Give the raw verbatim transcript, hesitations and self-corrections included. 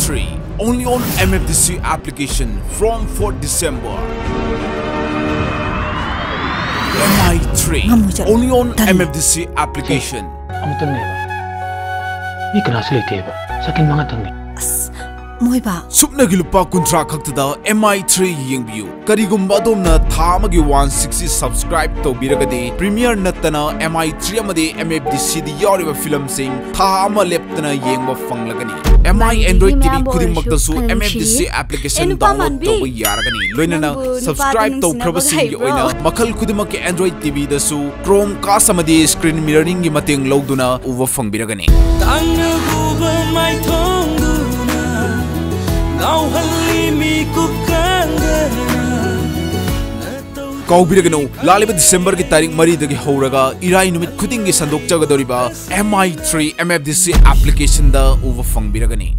three, only on M F D C application from fourth December. M I three, ꯉꯝꯃꯣꯏ ꯆꯠꯂꯣ꯫ only on ꯇꯜꯂꯦ꯫ M F D C application. ꯑꯃꯇꯪꯅꯦꯕ꯫ ꯃꯤ ꯀꯅꯥꯁꯨ ꯂꯩꯇꯦꯕ꯫ ꯁꯦꯀꯦꯟ ꯃꯉꯥꯇꯪꯅꯦ꯫ ꯑꯁ, ꯃꯣꯏꯕꯥ꯫ ꯁꯨꯞꯅꯒꯤ ꯂꯨꯄꯥ ꯀꯨꯟꯊ꯭ꯔꯥ ꯈꯛꯇꯗ M I three ꯌꯦꯡꯕꯤꯌꯨ꯫ ꯀꯔꯤꯒꯨꯝꯕ ꯑꯗꯣꯝꯅ ꯊꯥ ꯑꯃꯒꯤ one sixty subscribe ꯇꯧꯕꯤꯔꯒꯗꯤ, Premiere ꯅꯠꯇꯅ M I three ꯑꯃꯗꯤ M F D C ꯗ ꯌꯥꯎꯔꯤꯕ ꯐꯤꯂꯝꯁꯤꯡ ꯊꯥ ꯑꯃ ꯂꯦꯞꯇꯅ ꯌꯦꯡꯕ ꯐꯪꯂꯒꯅꯤ꯫ M I Android T V ꯈꯨꯗꯤꯡꯃꯛꯇꯁꯨ M F D C application download ꯇꯧꯕ ꯌꯥꯔꯒꯅꯤ꯫ ꯂꯣꯏꯅꯅ subscribe ꯇꯧꯈ꯭ꯔꯕꯁꯤꯡꯒꯤ ꯑꯣꯏꯅ ꯃꯈꯜ ꯈꯨꯗꯤꯡꯃꯛꯀꯤ Android T V ꯗꯁꯨ Chromecast ꯑꯃꯗꯤ screen mirroring ꯒꯤ ꯃꯇꯦꯡ ꯂꯧꯗꯨꯅ ꯎꯕ ꯐꯪꯕꯤꯔꯒꯅꯤ꯫ ꯇꯥꯡꯅ ꯄꯨꯕ ꯃꯥꯏꯊꯣꯡꯗꯨꯅ ꯉꯥꯎꯍꯜꯂꯤ ꯃꯤꯀꯨꯞ ꯀꯥꯡꯗꯅ꯫ ꯀꯥꯎꯕꯤꯔꯒꯅꯨ, ꯂꯥꯛꯂꯤꯕ ꯗꯤꯁꯦꯝꯕꯔꯒꯤ ꯇꯥꯔꯤꯛ ꯃꯔꯤꯗꯒꯤ ꯍꯧꯔꯒ ꯏꯔꯥꯏ ꯅꯨꯃꯤꯠ ꯈꯨꯗꯤꯡꯒꯤ ꯁꯟꯗꯣꯛꯆꯒꯗꯧꯔꯤꯕ M I three M F D C application ꯗ ꯎꯕ ꯐꯪꯕꯤꯔꯒꯅꯤ꯫